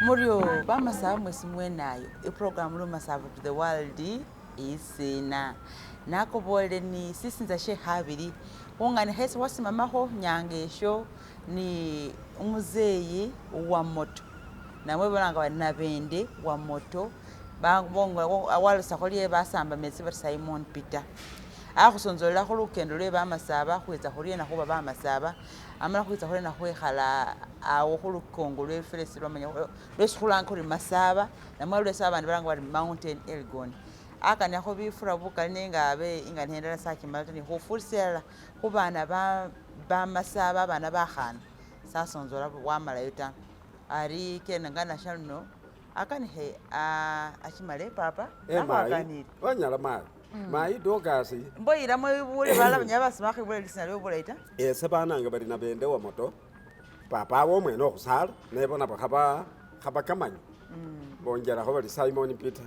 Muryo bamasaba mwesi mwenayo iprogram Lumasaba to the world isina nakobolele ni sisinza she khabili khungani khesi khwasimamakho nyanga esho ni umuzeyi wa moto namwe balanga bari nabende wa moto walosakho lye basamba metsi bari Simon Peter akhusonzolela khulukendo lwe bamasaba khwitsa khuriena khuba bamasaba amala khwitsa khuriena khwikhala awo khulukongo lwefwe lwesi lwamanya lwesi khulanga khuri masaba namwe lwesi abandi balanga bari Mountain Elgon akanikho bifura bukali nenga abe inganikho indala sakimala ta nekhufurisia elala khubana bamasaba abana bakhana sasonzola wamalayo ta ari kene nashaluno akanikhe ashimale papa nakhwakanile wanyala mayi mayi Dorcas mboyilamo ibule balala banyala basimakho ibule lisina lyo bulayi ta ese banange bali nabende wa moto papa wo mwene okhusala nebo nabo khabakamanya bongelakho bali Simon Peter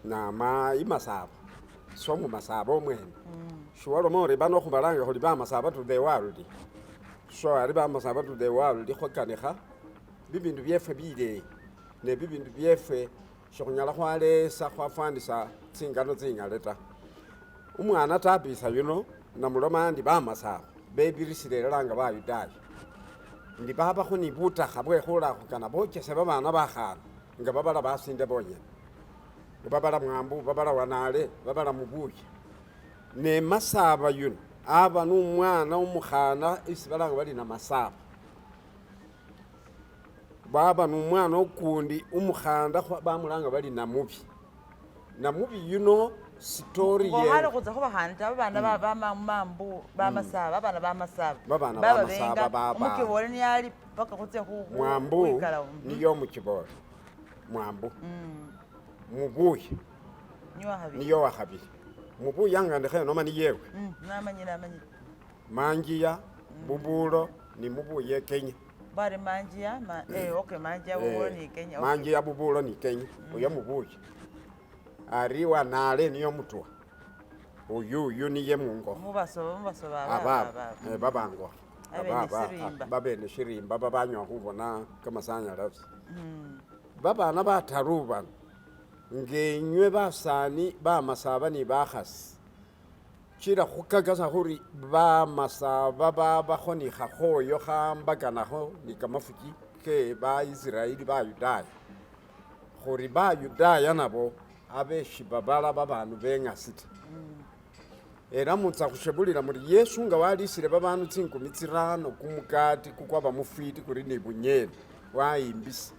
nama imasaba so mumasaba omwene shiwaloma ori bano khubalanga khuli bamasaba to the world so ari bamasaba to the world khwakanikha bibindu byefwe bileyi ne bibindu byefwe shikhunyala khwalesa khwafwanisa tsingano tsingale ta umwana Tabitha yuno namuloma ndi bamasaba bebirisile elala nga bayudaya ndi babakho ni butakha bwe khulakhukana bochese babana bakhana nga babala basinde bonyene babala mwambu babala wanale babala mubuyi ne masaba yuno aba numwana umukhana isi balanga bali na masaba baba numwana ukundi umukhanda bamulanga bali namubi namubi yuno story ngokhale khutsa khubakhana ta babana bamambu bamasaba babana bamasaba babana bamasaba baba umukibole niyali paka khutsa mwambu niyo mukibole mwambu mubuyi niyo wakhabili mubuyi angandikho enoma niyewe namanyile amanyile manjiya bubulo ni mubuyi ekenya bari manjiya okay manjiya bubulo ni Kenya manjiya bubulo ni Kenya oyo mubuyi ari wanale niyo mutwa uyu niye mungokho mubasoba aba babangokho babene shirimba babanywa khubona kamasanyalazi babana bataru bano ngenywe basani bamasaba ni bakhasi chila khukakasa khuri bamasaba babakho ni khakhoyo khambakanakho ni kamafuki ke baisraeli bayudaya khuri bayudaya nabo abeshi babala babandu bengasi ta era mutsa khushebulila muri Yesu nga walisile babandu tsinkumi tsirano kumukati kukwaba mufwiti kuri ni bunyeni wayimbisa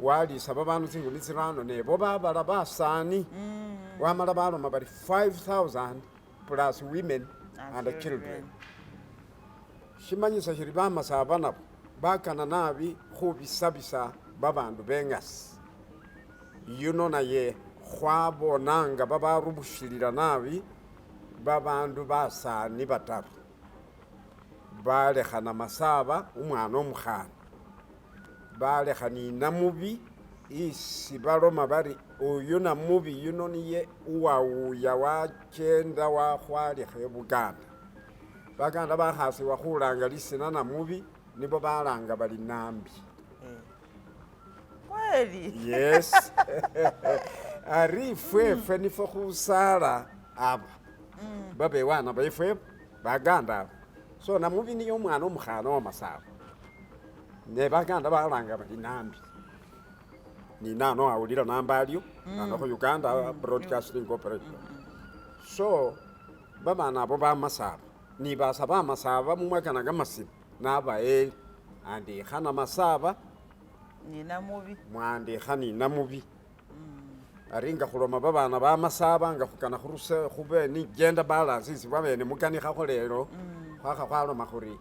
walisa babandu tsinkumi tsirano nebo babala basani wamala baloma bari 5,000 plus women and children shimanyisa shiri bamasaba nabo bakana nabi khubisabisa babandu bengasi yuno naye khwabonanga babarubushilila nabi babandu basani bataru balekhana masaba umwana omukhana balekha ni namubi isi baloma bari uyu namubi yuno niye uwawuya wachenda wakhwalikha ebuganda baganda bakhasiwa khulanga lisina namubi nibo balanga bali nambi kweli yes ari ifwefwe nifwe khusala aba babewana befwe baganda abo so namubi niye omwana omukhana wa masaba ne baganda balanga bali nambi ninano awulila namba alio nano khu Uganda Broadcasting Corporation so babana abo bamasaba nibasa bamasaba mumwakana kamasima nabaeli andikha namasaba ninamubi mwandikha ninamubi ari nga khuloma babana bamasaba nga khukana khuruse khube ni gender balance isi babene mukanikhakho lelo khwakha khwaloma khuri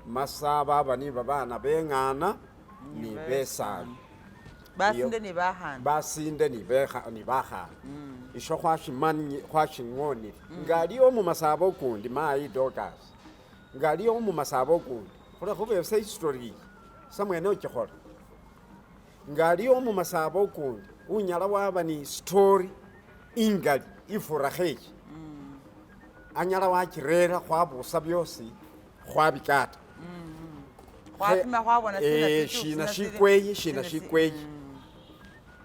masaba aba ni babana bengana ni besani basinde ni bakhana basinde ni bakhana isho khwashingonile nga aliwo mumasaba ukundi mayi Dorcas nga aliwo mumasaba ukundi khula khubesa history samwene okikhola nga aliwo mumasaba ukundi unyala waba ni story ingali ifurakheyi anyala wachirera khwabusa byosi khwabikata Khwapima khwabona sina Eh, situ, shina sina sili- shikweyi, shina sina si- shikweyi.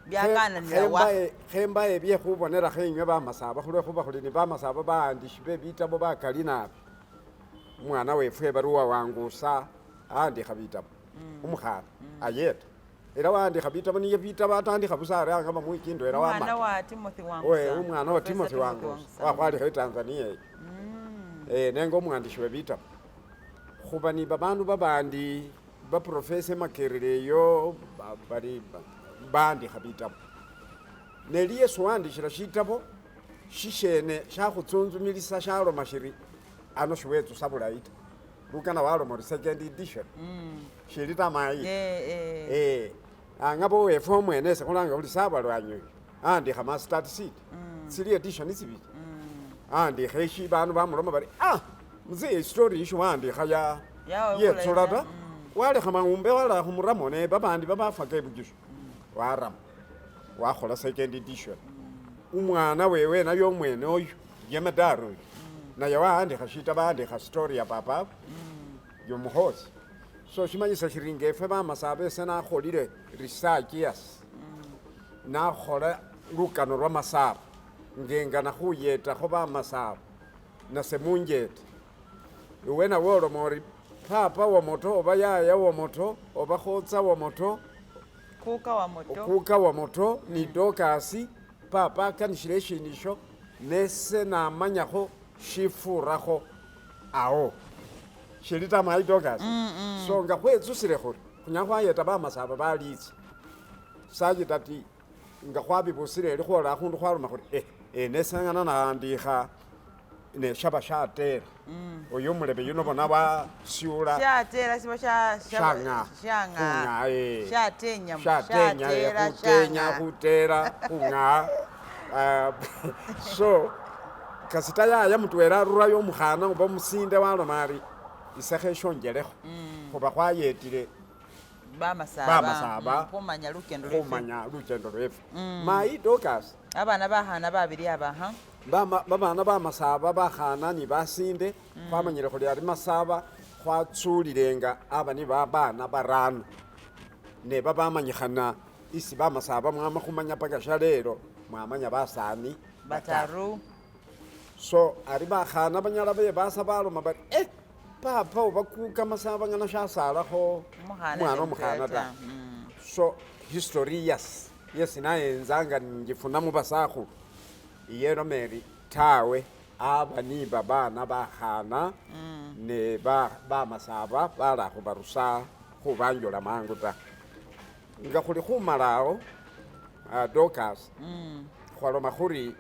Byakananila wa Khembaye byekhubonelakho enywe bamasaba khulwekhuba khuli ni bamasaba bawandishi bebitabo bakali nabi. Umwana wefwe bari uwawangusa awandikha bitabo, umukhana ayeta. Ela wawandikha bitabo niye bitabo atandikha busa ari angaba muwiki ndwela Umwana wamala. wa Timothy Wangusa. Owe umwana wa Professor Timothy Wangusa wakhwalikha eTanzania eyo. Nenga omuwandishi we bitabo. Khuba ni babandu babandi baprofesa eMakerere eyo bali bawandikha bitabo. Neli yesi wandishila shitabo shishene shakhutsuntsumilisa shaloma shiri ano shiwetsusa bulayi ta. Lukana waloma ori second edition. Shili ta mayi. Angaba owefwe omwene ese khulanga khuli sabalwanyi oyu awandikha mustard seed. Tsili edition tsibili. Awandikha eshi bandu bamuloma bari ah mzee story isho wawandikha ya Yawe yetsula bulayi ta. ta. Walekha maumbe wala khumuramo ne babandi babafaka ebugisu. Warama. Wakhola second edition. Umwana wewe naye omwene oyu jemedari oyu naye wawandikha shitabo awandikha story ya papa yomukhosi. So shimanyisa shiri nga efwe bamasaba ese nakholile research yase nakhola lukano lwa masaba ngengana khuyetakho bamasaba nase munjete iwe nawe oloma ori papa wamoto oba yaya wamoto oba khotsa wamoto Kuka wa moto. kuka wamoto ni dokasi papa akanishile eshinisho nese namanyakho shifurakho awo shili ta mayi dokasi. So nga khwetsusile khuri khunyala khwayeta bamasaba balitsa sajita ti nga khwabibusile eli khwola akhundu khwaloma khuri nese ngana nawandikha neshaba shatera oyo omulebe yuno bona wasyula Shatera siba sha shang'a shang'a. khung'a Shatenya. shatenya Shatera khutenya shang'a. khutera khung'a. So kasita yaya mutwela arurayo omukhana oba omusinde waloma ari ise kheshongelekho khuba khwayetile Bamasaba. Bamasaba. Khumanya lukendo lwefe. khumanya lukendo lwefe. Mayi Dorcas Abana bakhana babili aba ha. Babana bamasaba bakhana ni basinde khwamanyile khuli ari masaba khwatsulilenga aba ni babana barano ne babamanyikhana isi bamasaba mwama khumanya paka shalelo mwamanya basani Bataru. So ari bakhana banyala bebasa baloma bari papa oba kuka masaba ngana shasalakho Umukhana umwana omukhana ta. So history yase yesi nayenzanga njifuna mubasakhulu iyeloma eri tawe aba ni babana bakhana ne bamasaba bala khubarusa khubanjula mangu ta. Nga khuli khumalawo Dorcas khwaloma khuri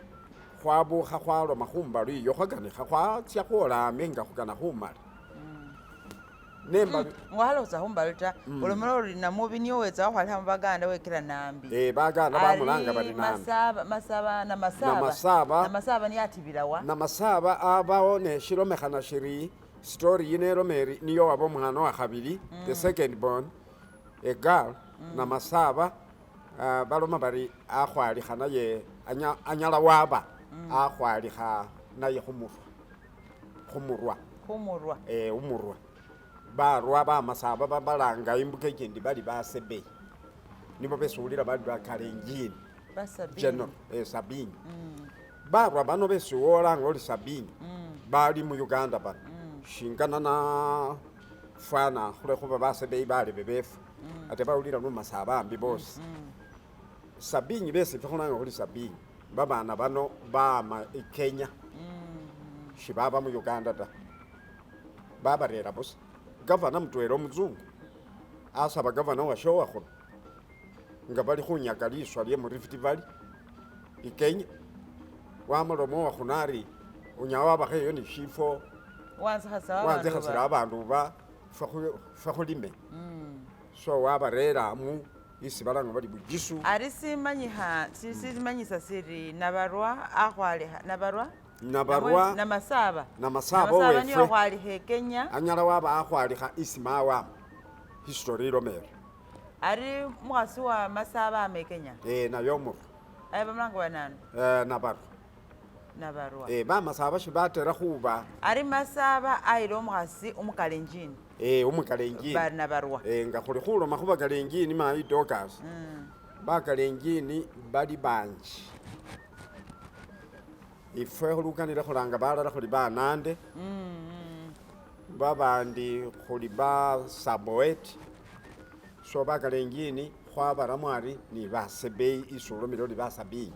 khwabukha khwaloma khumbalu iyo khwakanikha khwatsya khwola ambi nga khukana khumala. Nembalu Ngwalosa khumbalu ta. Olomela ori namubi niyo wetsa wakhwalikha mubaganda wekela nambi. Baganda bamulanga bari nambi. Masaba masaba na masaba. Namasaba. Namasaba niyo atibilawa. Namasaba abawo neshilomekhana shiri story yino eloma eri niyo waba omwana wa khabili the second born a girl namasaba baloma bari akhwalikha naye anyala waba akhwalikha naye khumurwa khumurwa Khumurwa. Umurwa barwa bamasaba babalanga imbuka ikindi bali basebei nibo besiwulila bali bakalenjini Basabini. General sabini barwa bano besiwolanga oli sabini bali mu Uganda bano shingana na fwana khulwekhuba basebei bali bebefu ate bawulila lumasaba ambi bosi sabini besi efwe khulanga khuli sabini babana bano bama eKenya shibaba mu Uganda ta babarera busa gavana mutwela omuzungu asaba gavana washowa khuno nga bali khunyaka liswa lye mu Rift Valley iKenya wamuloma owakhuno ari unyala wabakho eyo ni shifo Wanzikhasila wanzikhasila abandu ba fwe khulime so wabarera mu isi balanga bali bugisu Ari simanyikha simanyisa siri nabarwa akhwalikha nabarwa Nabarwa. Namasaba. Namasaba Namasaba niyo owefwe. akhwalikha eKenya. Anyala waba akhwalikha isi mawama history ilomere Ari mukhasi wa masaba ama eKenya. Naye omurwa Aye bamulanga bananu. Nabarwa. Nabarwa. Bamasaba shibatera khuba. Ari Masaba ayila omukhasi omukalenjini. Omukalenjini. Bari Nabarwa. Nga khuli khuloma khubakalenjini mayi Dorcas. Bakalenjini bali banji. Ifwe khulukanile khulanga balala khuli banande. Babandi khuli ba Saboet. So bakalenjini khwabaramo ari ni basebei isi olomile ori basabii.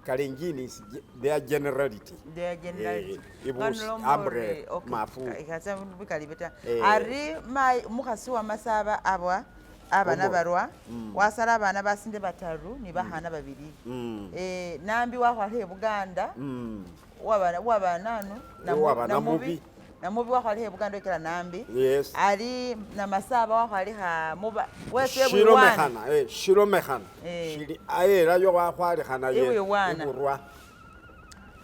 Kalenjin is their generality. Their generality. Ibusi, umbrella, mafu. Ikhatsa bikali ta. Ari mayi mukhasi wa Masaba abwa abana barwa wasala abana basinde bataru ni bakhana babili. Nambi wakhwakha Buganda waba nanu Namubi. Namubi wakhwalikha Buganda wekela Nambi. Yes. Ali Namasaba wakhwalikha muba wese Shilomekhana shilomekhana. Shili ayelayo wakhwalikhana ye Iburwa.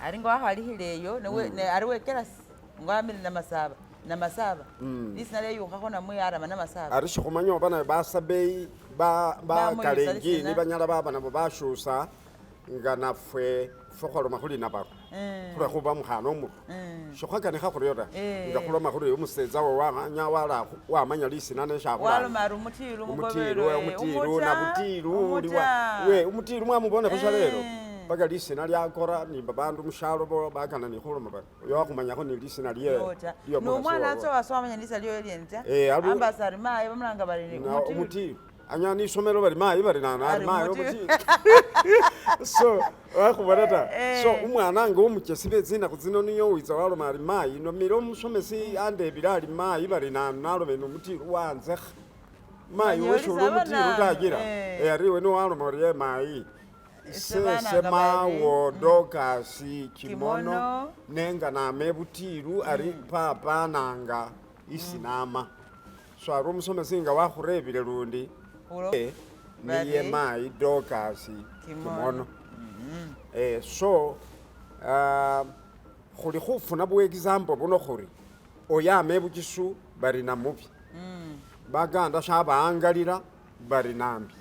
Ali nga wakhwalikhile eyo ne ari wekela ngwamile Namasaba. Namasaba. Lisina leyukhakho namwe arama Namasaba. Ari shikhumanya oba nabe basabei ba Kalenjini banyala baba nabo bashusa nga nafwe fwe khwaloma khuli nabarwa. Khulwa khuba mukhana omurwa. Shikhwakanikha khuryo ta. Nga khuloma khuri umusetsa wawanya wamanya lisina neshakhulanga. Waloma ari umutilu umutilu nabutilu we umutilu mwamubone khusha lero. Paka lisina lyakora ni babandu mushalo bakana ni khuloma bari. Oyo wakhumanyakho ni lisina lye. Nomwana atsa wasomanya lisina lyo lyene ta. Ambasari mayi bamulanga bari umutilu. Anya ni somero bari mayi bari nana ari mayi umutilu. So wakhubona ta. So umwana nga omuchesi betsina khutsino niyo witsa waloma ari mayi nomile omusomesi andebile ari mayi bari nana nalome nomutilu wanzekha. Mayi weshula omutilu takila. Ari we niwaloma ori mayi. Sesemawo Dorcas Kimono nenga name butilu ari papa nanga isinama. So ari omusomesi nga wakhurebile lundi niye mayi Dorcas Kimono. So khuli khufuna bu example buno khuri oyo ame buchisu bari namubi. Baganda shabaangalila bari nambi.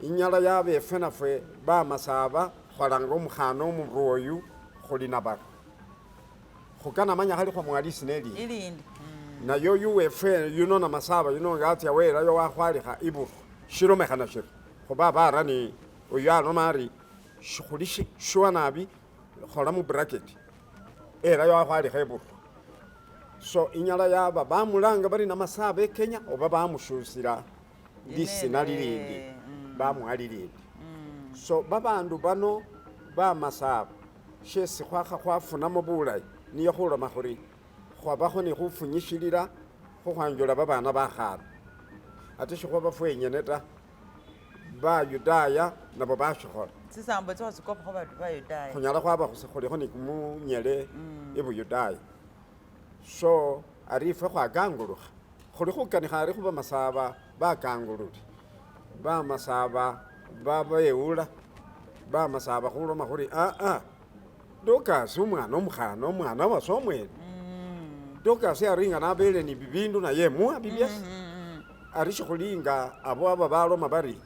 Inyala yabefwe nafwe bamasaba khwalanga omukhana omurwoyu khuli nabarwa. Khukana manya khali khwamwa lisina elindi. Ilindi. Nayo yuwefwe yuno namasaba yuno nga atsya welayo wakhwalikha iburwa. Shilomekhana shiri. Khuba bara ni oyo aloma ari shikhuli shuwa nabi khola mu bracket. Elayo wakhwalikha iburwa. So inyala yaba bamulanga bari namasaba eKenya oba bamushusila lisina lilindi. Bamuwa lilindi. So babandu bano bamasaba shesi khwakha khwafunamo bulayi niyo khuloma khuri khwabakho ni khufunyishilila khukhwanjula babana bakhana. Ate shikhwaba fwenyene ta bayudaya nabo bashikhola. Tsisambo tsokhutsikopakho bayudaya. Khunyala khwaba khulikho ni kumunyele ibuyudaya. So ari ifwe khwakangulukha. Khuli khukanikha ari khuba masaba bakangululi. Bamasaba babewula. Bamasaba khuloma khuri Dorcas umwana omukhana omwana wase omwene. Dorcas ari nga nabele ni bibindu naye muwa bibyase. Ari shikhulinga abo aba baloma bari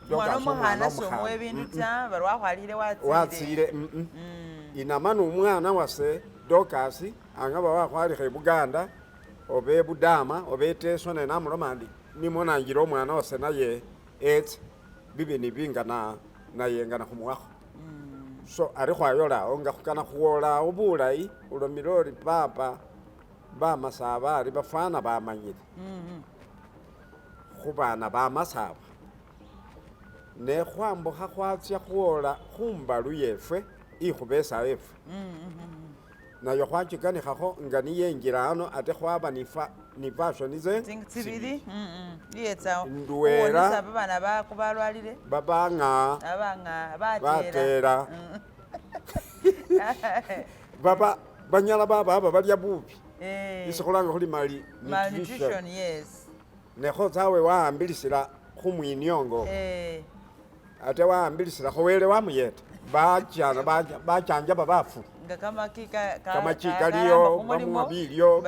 Dorcas omwana somuwa ebindu ta bari wakhwalikhile watsile. Inama numwana wase Dorcas angaba wakhwalikha eBuganda oba eBudama oba eTeso ne namuloma ndi nimwo nanjila omwana wase naye etse bibi nibingana naye ngana khumuwakho. So ari khwayolawo nga khukana khuwolawo bulayi ulomile ori papa bamasaba ari bafwana bamanyile. Khubana bamasaba. Ne khwambukha khwatsya khwola khumbalu yefwe ikhubesa efwe. Nayo khwachikanikhakho nga niyenjila ano ate khwaba ni version tsibili. Iyetsa ndwela babana balwalile babanga batera baba banyala baba balya bubi. Isikhulanga khuli malnutrition. Yes. Nekho tsawe waambilisila khumwinyongo. Ate waambilisila khowele wamuyeta. Bachanja babafu. Kamaki kaliyo bamuwa bilyo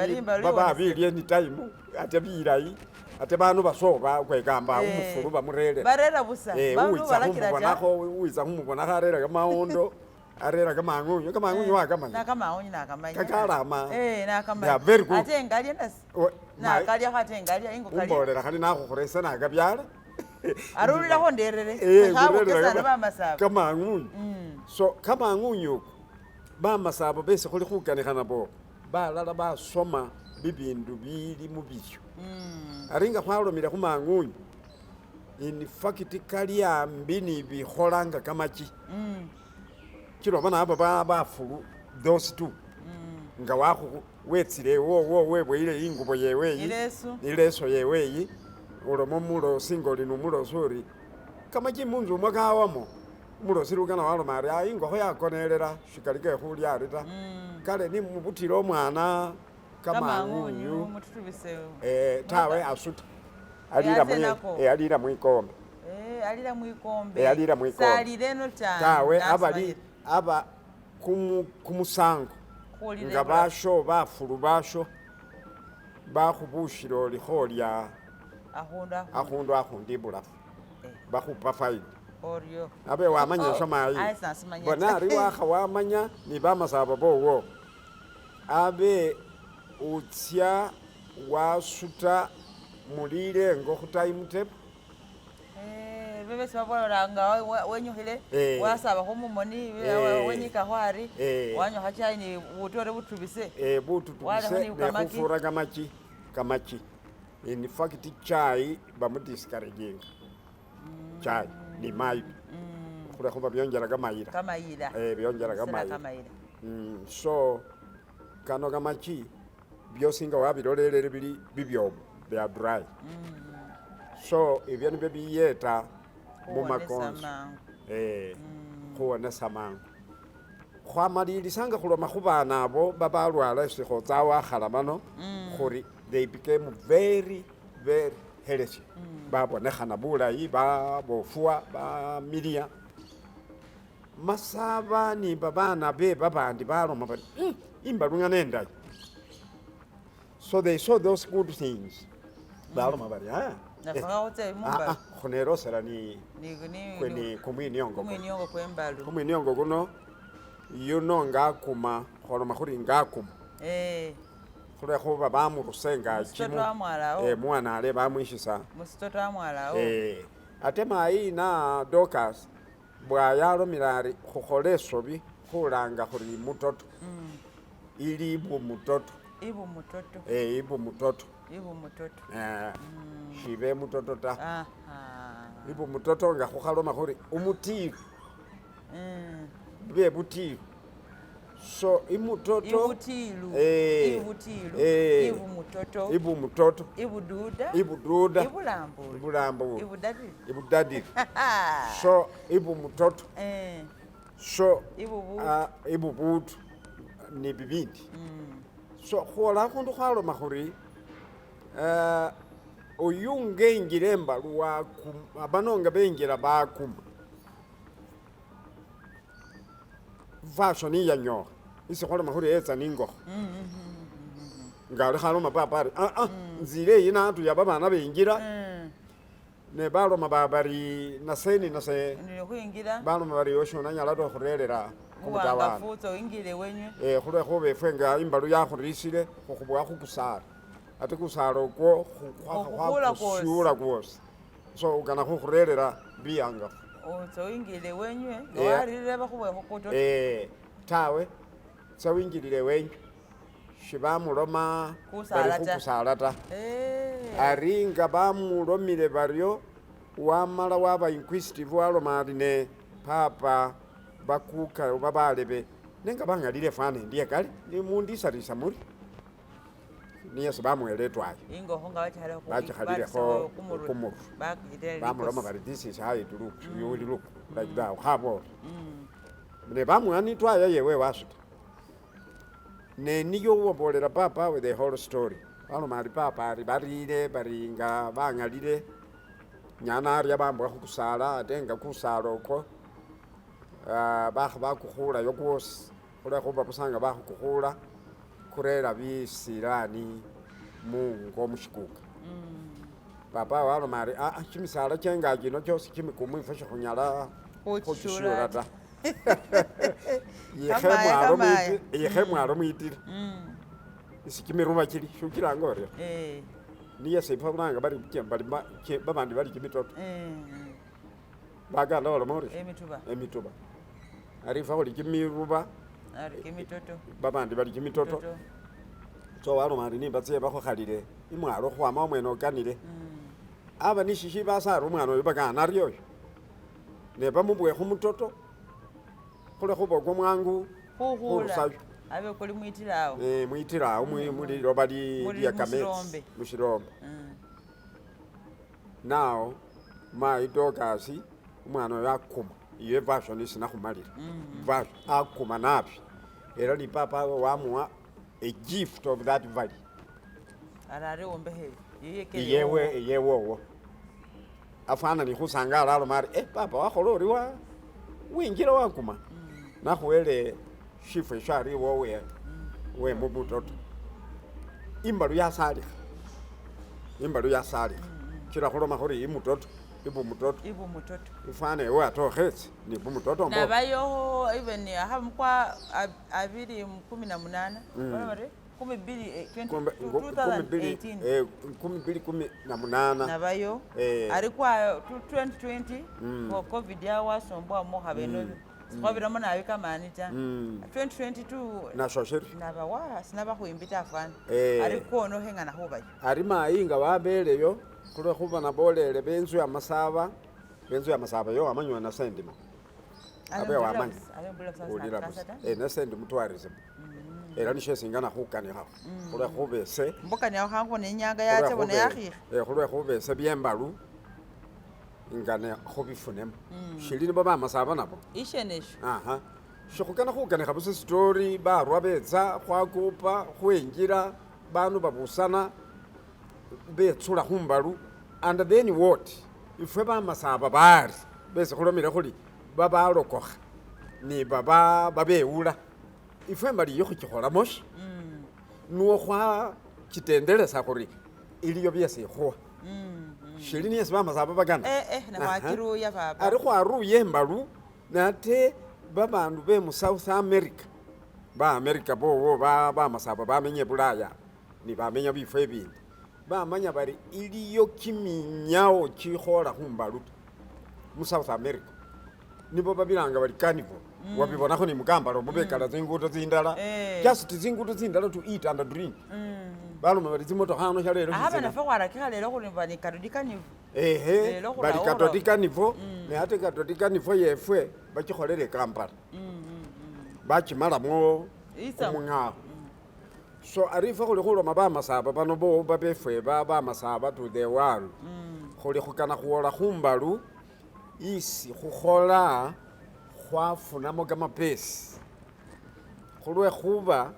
baba bilye ni time ate bilayi ate banu basoba kwekamba umufuru bamurele. Barera busa. Bandu balakira ta. Uwitsa khumubonakho arera kamawondo. Arera kamangunyu, kamangunyu wakamanya. Nakamangunyu nakamanya. Kakalama. Eh, nakamanya. They are very good. Ate ngalya nasi. Nakalyakho ate ngalya ingo kalya. Umbolela khali nakhukhura ese nakabyala. Arulilakho nderere. Eh, Khabokesana bamasaba. Kamangunyu. So kamangunyu uku bamasaba besi khuli khukanikha nabo balala basoma bibindu bili mubilyo. Ari nga khwalomile khumangunyu in fact kali ambi ni bikhola nga kamaki. Chiloba nabo bafulu those two nga wetsile iwowo weboyile ingubo yewe iyi Ileso. Ileso yewe iyi uloma umulosi ngoli numulosi uri kamaki munzu umwo kawamo umulosi lukana waloma ari ayi ingokho yakonelela shikali kekhulya ari ta kale nimubutile omwana Kamangunyu kamangunyu mututubise. Tawe asuta alila Yaze nako. Alila mwikombe. Eh, alila mwikombe. Eh, alila mwikombe. Salile eno ta. Tawe abali aba kumusango nga basho bafulu basho bakhubushila oli kholya Akhundu akhundu. akhundu akhundi ibulafu bakhupa faini. Oryo. Abe wamanya esho mayi. Aye sasimanya. Bona ari wakha wamanya ni bamasaba bowo abe utsya wasuta mulilengo khu time table. Eh, bebesi babolanga wenyukhile wasabakho mumoni wenyikakho ari wanywa chai ni butore butubise. Bututubise Walekho ni kamaki. nekhufura kamaki kamaki in fact chai bamudiscouraginga chai ni mayi khulwekhuba byongela kamayila. Kamayila. Byongela Sila kamayila. Kamayila. So kano kamaki byosi nga wabilolelele bili bibyomu, they are dry. So ibyo nibyo biyeta Khuwonesa mumakonzo mangu. Khuwonesa mangu khwamalilisanga khuloma khubana abo babalwala esikhotsa wakhala bano khuri they became very very healthy, babonekhana bulayi babofuwa bamiliya masaba ni babana be babandi baloma bari imbalu ngana endayi. So they saw those good things baloma bari Nafaka khutsa mumbalu. Khunerosela ni Ni ni kweni kumwiniongo kuno. Kumwiniongo kwembalu. Kumwiniongo kuno yuno ngakuma kholoma khuri ngakuma khulwekhuba bamuruse Musito ngakimu twamwalawo. Mwana ale bamwishisa. Musito twamwalawo. Ate mayi na Dorcas bwayalomile ari khukhole esobi khulanga khuri mutoto ili ibu mutoto. Ibu mutoto. Ibu mutoto. Ibu mutoto. Shibe mutoto ta. Aha. Ibu mutoto nga khukhaloma khuri umutilu bye butilu so imutoto. Ibutilu. Ibutilu. Ibu mutoto. Ibu mutoto. Ibududa. Ibududa. Ibulambuli. Ibulambuli. Ibudadili. Ibudadili so ibu mutoto. So Ibubutu. Ibubutu ni bibindi so khwola akhundu khwaloma khuri oyu ngenjila embalu wakuma bano nga benjila bakuma fashion iyanyokha isi khwaloma khuri etsa ningokho nga ali khaloma papa ari nzile eyi natuya babana benjila ne baloma babari nase ni nase Ndili khwingila. Baloma bari oshonanyala ta khurerera kumutawana. Muwangafu utsa wingile wenywe. Khulwekhuba efwe nga imbalu yakhurisile khukhubwa khukusala ate kusala okwo Okhukhula kwosi. khwakusyula kwosi so ukana khukhurerera biyangafu. Utsa wingile wenywe nga waririre bakhuwekho kutoto. Tawe tsa winjilile wenyu shibamuloma Kusala bari ta. khukusala ta. Ari nga bamulomile baryo wamala waba inquisitive waloma ari ne papa bakuka oba balebe nenga bangalile fwana endye kale nimundisarisa muri niye sebamuwele etwayo. Ingokho nga bakikhalekho Bakikhalilekho kumurwe. kumurwe. Bakirere Bamuloma likosi. bari this is how it looks, you will look like that khabola ne bamuwa nitwaya yewe wasuta ne niyo wabolela papa with the whole story baloma ari papa ari barile bari nga bangalile nyana arya bambwa khukusala ate nga kusala okwo bakha bakukhulayo kwosi khulwekhuba busa nga bakhukukhula kurera bisilani mungo mushikuka. Papa waloma ari kimisala kyengaki kino kyosi kimikumu ifwe shikhunyala Khuchishula khuchishula ta. Yikhe Kamaya, mwalo kamaya. yikhe mwalo mwitila isi kimiruba kili shukilanga oryo niye sefwe bulanga bari bali babandi bali kimitoto baganda baloma ori Emituba. Emituba ari ifwe khuli kimiruba Ari kimitoto. Babandi bali kimitoto. Toto. So waloma ari nimba tsye bakhukhalile imwalo khukhwama wamwene okanile aba nishishiba ari umwana oyu bakana aryo oyu ne bamubwe khumutoto khule khuba kumwangu Khukhula. khurusayo. Abe kuli mwitila awo. Mwitila awo muliloba lye kametsi Mushirombe. Mushirombe. Now mayi Dorcas umwana oyo akuma iyo eversion isi nakhumalila version akuma nabi era ni papa wamuwa a gift of that valley. Arare wombekhele. Iyewe iyewowo afana ni khusangala aloma ari papa wakhola ori wa winjila wakuma nakhuwele shifo esho ari iwowe we mubutoto imbalu yasalikha imbalu yasalikha kila khuloma khuri imutoto ibu mutoto Ibu mutoto. ifwana ewe atokhetse nibu mutoto mbo Nabayo even ahamukwa 2018. Bari 12 2018. 2018. Nabayo. Ari kwa 2020 ko covid yawasombwamo khabeno sikhwabiramo nabi kamani ta. 2022 Nasho shiri. Nabawa sinabakhwimbi ta fwana. Ari kwono khengana khubayo. Ari mayi nga wabeleyo khulwe khuba nabolele benzu ya masaba benzu ya masaba yo wamanywa nasendima abe wamanya ulila busa nase ndi mutourism era nisho singana khukanikhakho khulwe khuba ese Mbukaniakho khakhubona inyanga yatsa bona yakhikha. Khulwe khuba ese byembalu nga ne khubifunemo shili nibo bamasaba nabo Ishenesho. Aha shikhukana khukanikha busa story barwa betsa khwakupa khwenjila bandu babusana betsula khumbalu and then what ifwe bamasaba bari besi khulomile khuli babalokokha ni baba babewula ifwe mbali iyo khuchikholamo shi nuwo khwachitendelesa khuri iliyo byesi ikhuwa shili niyesi bamasaba bakana. Nakhwakiruya papa. Ari khwaruya embalu nate babandu be mu South America ba America bowo bamasaba bamenya ebulaya ni bamenya bifo ebindi bamanya bari iliyo kiminyawo kikhola khumbalu ta mu South America nibo babilanga bari carnival wabibonakho ni mukambala omwo bekala tsingudo tsindala just tsingudo tsindala to eat and drink baloma bari tsimotokha ano shalelo Akhaba shitsina nafwe khwarakikha lelo khuri bani karudi kanivu. Ehe Lelo bari khurawo katoti kanivo ne ate katoti kanivo yefwe bakikholele Kampala bakimalamo Isamu. kumung'ao so ari ifwe khuli khuloma bamasaba bano bo babefwe bamasaba to the world khuli khukana khuwola khumbalu isi khukhola khwafunamo kamapesi khulwe khuba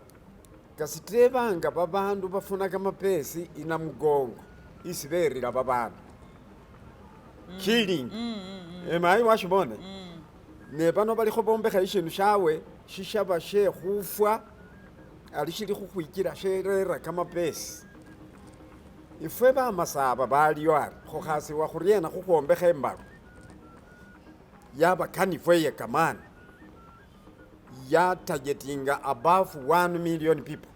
kasitebanga babandu bafuna kamapesi inamugongo isi berira babandu killing emayi washibone ne bano balikho bombekha ishindu shawe shishaba she khufwa ali shili khukhwichila sherera kamapesi ifwe bamasaba baliyo ari khukhasiwa khuryena khukhwombekha embalu yaba kanivo ye kamani ya targetinga above 1 million people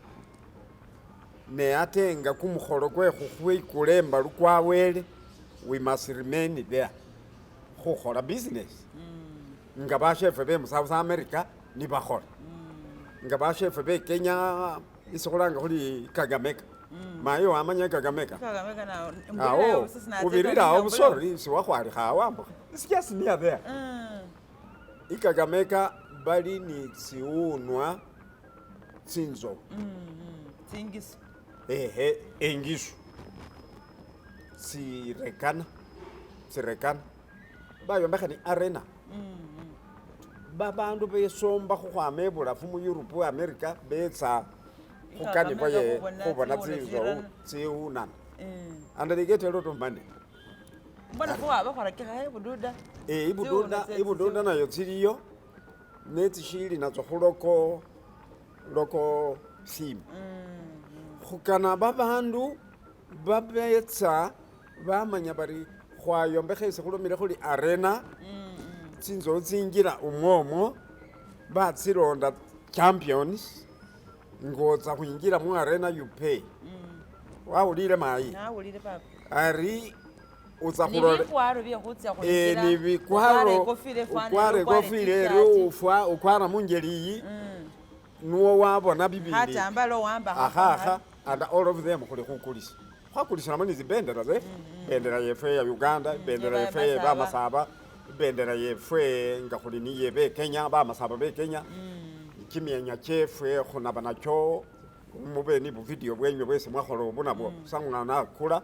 ne ate nga kumukholo kwe khukhwikula embalu kwawele we must remain there khukhola business nga bashefwe be mu South America nibakhola nga bashefwe be Kenya isi khulanga khuli Kakamega mayi wamanya Kakamega Kakamega na awo ubirira awo busori siwakhwalikha awo ambukha it's just near there Ikakamega bali ni tsiwunwa tsinzofu Tsingisu. Ehe engisu tsirekana tsirekana bayombekha ni arena babandu besomba khukhwama ebulafu mu Europe America betsa khukanivo ye Ikakamega khubona khubona tsinzofu tsiwunana and they get a lot of money. Mbona khuwaba khwarakikha ebududa. Ibudunda Tsiwuna ibudunda nayo tsiliyo netsishili natso khuloko loko simu khukana babandu babetsa bamanya bari khwayombekha esi khulomile khuli arena. Tsinzowu tsingila umwomwo batsilonda champions ngotsa khwingila mu arena you pay. Wawulile mayi? Nawulile papa. Ari utsa Ni khulole bikwaro bye khutsa Eh, khwingila. ni bikwaro Ukwara ikofila efwanile, ukwara ukwara ikofila i-t-shirt. eri ufwa ukwara mungeli iyi nuwo wabona bibindi Khatambala owamba akhakha and all of them khuli khukulisa khwakulisilamo ni zibendera zefe bendera yefwe ya Uganda bendera Ye yefwe ye Bamasaba. bamasaba bendera yefwe nga khuli niye bekenya bamasaba bekenya kimyenya kyefwe khunaba nakyo mube ni buvidiyo bwenywe bwesi mwakhola obu nabwo samwana akula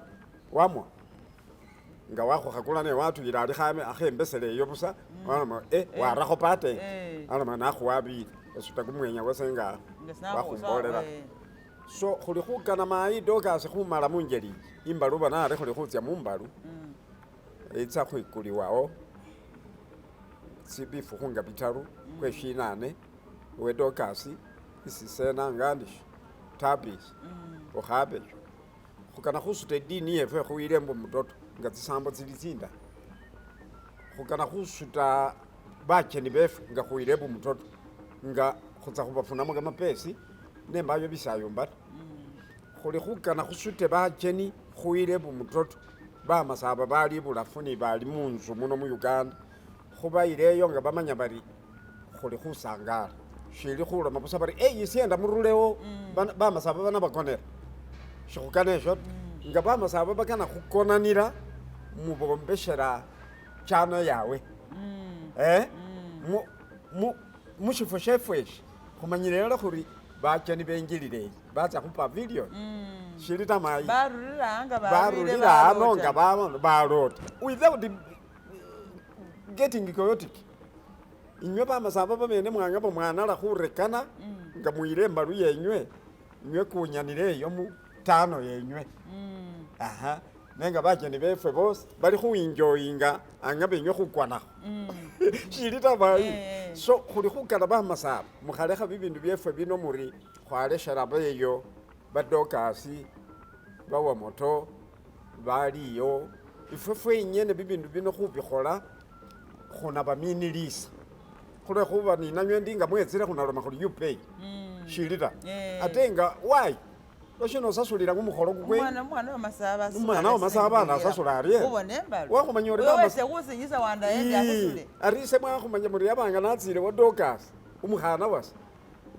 wamwa nga wakhukhakula ne watuyila ali khame akhembesele eyo busa waloma warakho patent aloma nakhuwabile esuta kumwenya kwase nga Nga sinakhu- wakhumbolela so khuli khukana mayi Dorcas khumala mungeli iyi imbalu bona ari khuli khutsya mumbalu itsa khwikuliwawo bifukhu nga bitaru kweshinane we Dorcas isise nanga ndisho tabis ukhabeyo khukana khusuta idini yefwe khuyile mbu mutoto nga tsisambo tsili tsindayi khukana khusuta bacheni befwe nga khuyile mbu mutoto nga khutsa khubafunamo kamapesi nembayo bisayumba ta khuli khukana khusute bacheni khuyile mbu mutoto bamasaba bali ibulafu ni bali munzu muno mu Uganda khubayileyo nga bamanya bari khuli khusangala shili khuloma busa bari isyenda murulewo bamasaba bana bakonela shikhukana esho ta nga bamasaba bakana khukonanila mubombeshela chano yawe mushifo shefwe eshi khumanyile ela khuri bacheni bengilile eyi batsa khu pavilion shili ta mayi Barurira nga barulila ano nga balota without getting chaotic inywe bamasaba babene mwanga mwanala khurekana nga mwile embalu yenywe inywe kunyanile eyo mu tano yenywe aha nenga bacheni befwe bosi bali khuenjoyinga anga benywe khukwanakho shili ta mayi so khuli khukana bamasaba mukhalekha bibindu byefwe bino muri khwaleshela beyo badokasi bawamoto baliyo ifwe fwenyene bibindu bino khubikhola khunabaminilisa khulwekhuba ninanywe ndi nga mwetsile khunaloma khuli you pay shili ta ate nga why lwashina osasulila kumukholo kukwe Umwana wamasaba Umwana wamasaba anasasula arie? Ubona embalu. Wakhumanya ori Wewe bamas- wese khusinyisa wandaye asasule. ari ise mwakhumanya muri yabanga natsile wa Dorcas umukhana wase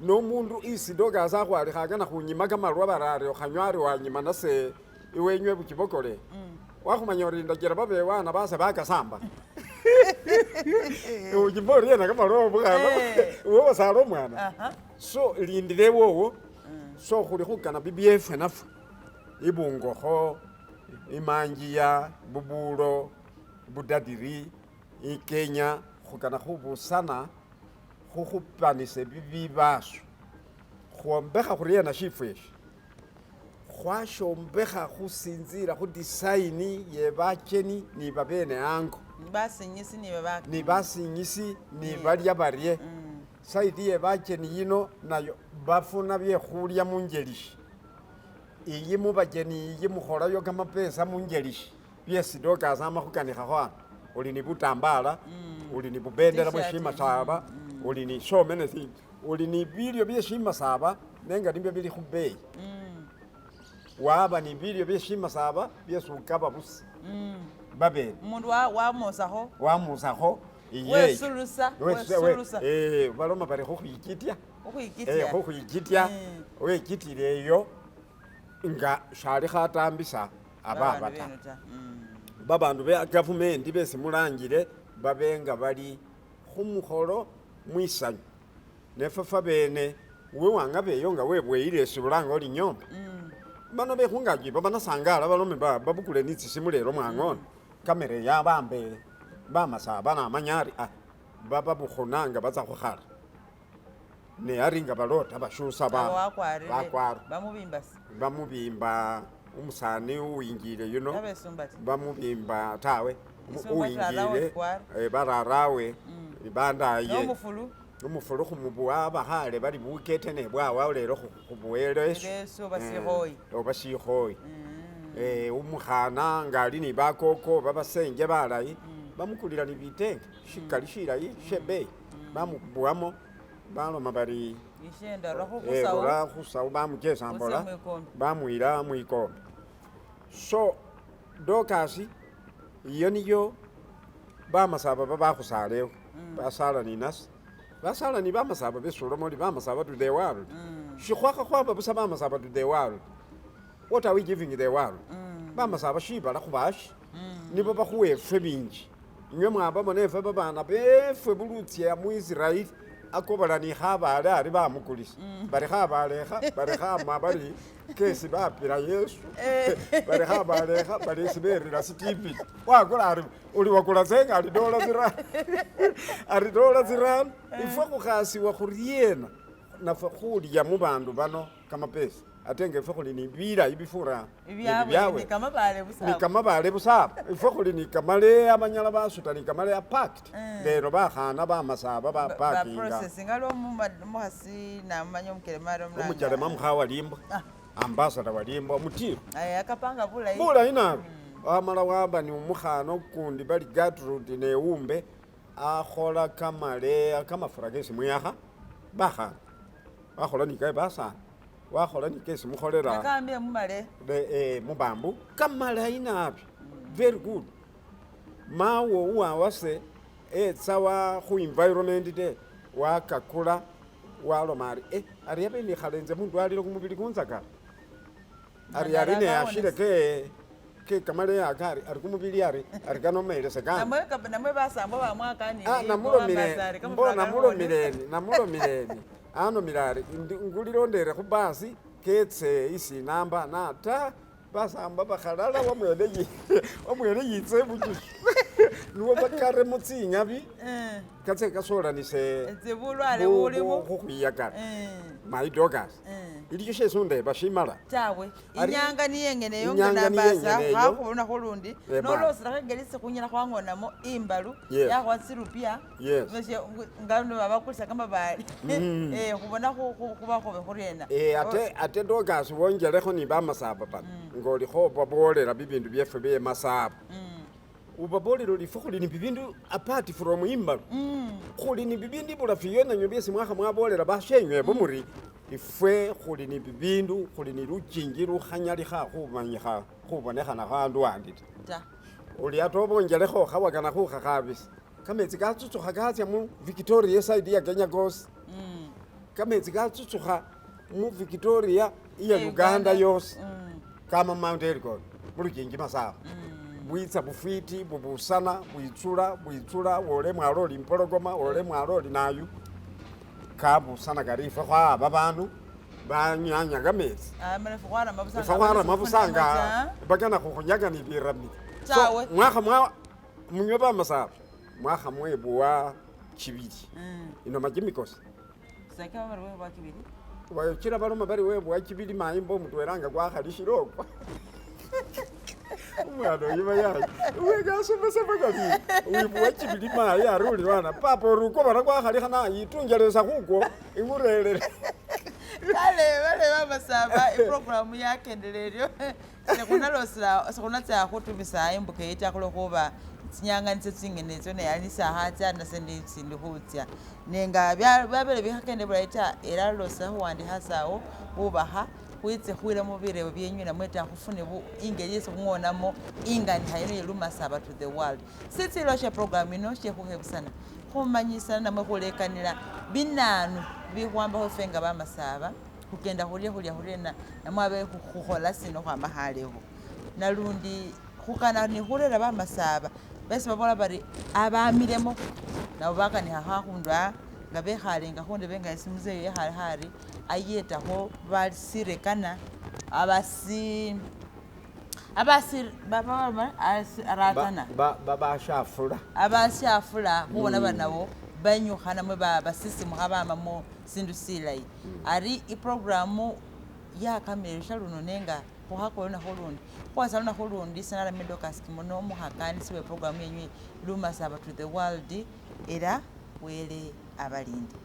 nomundu isi Dorcas akhwalikha akana khunyima kamalwa bari ari okhanywa ari wanyima nase iwenywe bukibokole wakhumanya ori ndakila babewana base bakasamba unyima oriena kamalwa omukhana iwe wasala omwana so lindile iwowo so khuli khukana bibyefwe nafwe ibungokho imanjiya bubulo budadiri ikenya khukana khubusana khukhupanisa bibibaso khwombekha khuriena shifo eshi khwashombekha khusinzila khu design ye bacheni ni babene ango Basinyisi nibo ba ni basinyisi ni balya barye side ye bacheni yino nayo bafuna byekhulya mungelishi iyi mubacheni iyi mukholayo kamapesa mungelishi byesi Dorcas ama khukanikhakho ano uli ni butambala uli ni bubendera bwe T-shirt. shimasaba uli ni so many things uli ni bilyo bye shimasaba nenga nibyo bili khubeyi waba ni bilyo bye shimasaba byesi ukaba busa babene Umundu wamosakho wamusakho iyeyo wesulusa wesulusa baloma bari khukhwikitya ukhwikitya. khukhwikitya wekitile eyo nga shali khatambisa ababa Babandu ta beno ta. babandu be gavumenti besi mulangile babe nga bali khumukholo mwisanyu nefwe fabene wewanga beyo nga webweyile esibulanga oli nyomba bano bekhungaki bo banasangala balome babukule ni tsisimu lelo mwang'ona kamera yabambele bamasaba namanya ari bababukhuna nga batsa khukhala ne ari nga balota bashusa Abo wakwarire. bakwara Bamubimbasi. bamubimba umusani uwingile yuno Abesumbati. bamubimba tawe Isumba tarawe uwingile kwara. bararawe bandaye Nomufulu. umufulu khumubuwa bakhale bali bukete ne bwawa lelo khubuwele esu Leso basikhoyi. oba sikhoyi umukhana nga ali ni bakoko babasenge balayi. Bamukulila ni bitenge shikali shilayi shebeyi bamubuwamo baloma bari Ishenda rura khusawu. Rura khusawu bamuchesa mbola Utse mwikombe. Bamuyila mwikombe. So Dorcas iyo niyo bamasaba babakhusalewo basala ninasi basala ni bamasaba besulamo ori bamasaba to the world. Shikhwakha khwaba busa bamasaba to the world. What are we giving the world? Bamasaba shibala khubashi nibo bakhuwa efwe binji. Inywe mwabamo nefwe babana befwe bulutsya mu Israeli akobola ni khabale ari bamukulisa bari khabalekha bari khama bari kesi bapila Yesu bari khabalekha bari esi berira Stephen wakula ari uli wakula tsenga ari dola tsirano ari dola tsirano ifwe khukhasiwa khuriena nafwe khulya mubandu bano kamapesa ate nga efwe khuli ni bilayi bifura Ibyabwe ni kamabale busa. Ni kamabale busa. Ifwe khuli ni kamaleya banyala basuta ni kamaleya packed. Lero bakhana bamasaba ba packinga. Ba processing aliwo omukhasi namumanya omukelema ari omulanga. Omukelema mukha walimbwa. Ambassador walimbwa omutiru. Akapanga bulayi. Bulayi nabi. Wamala waba ni omukhana ukundi bali Gertrude Neumbe akhola kamaleya kamafura kesi muyakha bakhana. Wakhola ni kaye basani. Wakhola ni kesi mukholela. Nakambile mumale. Mubambu kamalayi nabi. Very good. Mawo uwawase etsa wa khu environment day wakakula waloma ari ari abe nikhala enze mundwalilo kumubili kunzakala. Ari ari ne ashile ke kamaleya aka ari ari kumubili ari ari kanomelese kandi. Namwe basambwa bamwakanile. Namulomile mbo namulomileni namulomileni anomile ari ngulile ondere khu basi ketse isi namba na ta basamba bakhalala wamwene yitse buchusu niwo bakaremo tsingabi katse kasolanise bulwale bulimo khukhwiyakala my doggers iliyo shesi undeba shimala tawe inyanga niyengeneyo nambasa khakhuba khulundi noloselakho ingeli isi khunyala khwangonamo imbalu yakhwa tsirupia nga babakulisa kamabale khubona khubakhobe khuriena ate doggers wongelekho ni bamasaba bano ngolikho babolela bibindu byefwe bye masaba ubabolele ori ifwe khuli ni bibindu apart from imbalu khuli ni bibindu ibulafu iyo nanywe byesi mwakha mwabolela bashenywe bo muri ifwe khuli ni bibindu khuli ni luchinji lukhanyalikha khumanyikha khubonekhana khandu andi ta uli ate obongelekho khawakana khukhakhabisa kametsi katsutsukha katsya mu Victoria side ya Kenya kosi kametsi katsutsukha mu Victoria iya Uganda yosi kama Mount Elgon muluchinji masaba bwitsa bufwiti bubusana bwitsula bwitsula wole mwalo oli mpologoma wole mwalo oli nayu kabusana kari ifwe khwaba babandu banyanya kametsi ifwe khwarama busanga bakana khukhunyaga ni biramili so mwakha mwa munywe bamasaba mwakha mwebuwa chibili inoma kimikosi kila baloma bari webuwa chibili mayimbo omutwelanga kwakhalishile okwa umwana oyu yayi wekasomesa paka wibuwa chibili mayi ari uli wana papa ori ukobona kwakhalikha nayitungelesa khukwo imurelele kale bale bamasaba iprogramu yakendele eryo sekhunalosela khutumisa imbuka eyi ta khulwekhuba tsinyanga nitso tsingene etso naye ali nisakha atsa nase sindi khutsya nenga byabele bikhakende bulayi ta era losela khuwandikha sawo bubakha khwitse khwilamo birebo byenywe namwe ta khufune ingeli yesi khungonamo inganikha yino ye Lumasaba to the world. Sitsilo she program ino shekhukhebusana khumanyisana namwe khulekanila binanu bikhwambakho efwe nga bamasaba khukenda khurye khulya khuriena namwe abe khukhola sino khwama khalekho nalundi khukana nikhurera bamasaba besi babola bari abamilemo nabo bakanikha khakhundu aa nga bekhale nga khundebe nga esi muzeyi yekhale khari ayetakho basirekana aratana babashafula abashafula khubona bari nabo banyukha namwe basisimukha bamamo sindu silayi ari iprogramu yakamilesha luno nenga khukhaka lunakhu lundi khukhwasa lunakhu lundi senarame Dorcas Kimono omukhakandisi we programu yenywe Lumasaba to the world era wele abalindi.